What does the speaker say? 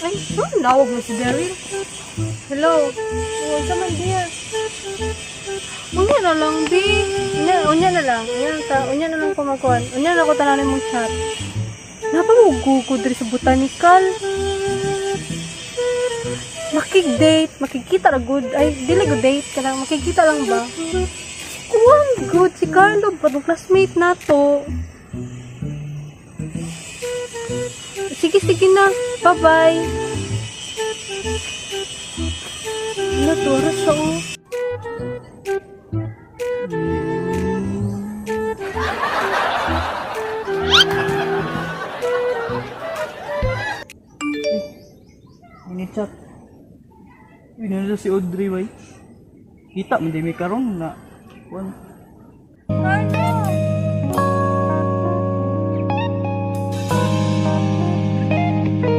Ay, huh, nawag mo si Daryl. Hello. Oh, unsa man dear? Unya na lang, bi. Unya, unya na lang. Unya na ta, unya na lang ko magkuan. Unya na ko tanan mong chat. Napa mo ko diri sa botanical? Makig-date, makikita ra good. Ay, dili good date kanang makikita lang ba? Kuan good si Carlo, patong classmate na to. Sige, sige na. Bye-bye. Ano to? Oras siya, oh. Ini chat. Uy, nandito si Audrey, bay. Kita, man di may karon na. Kuan.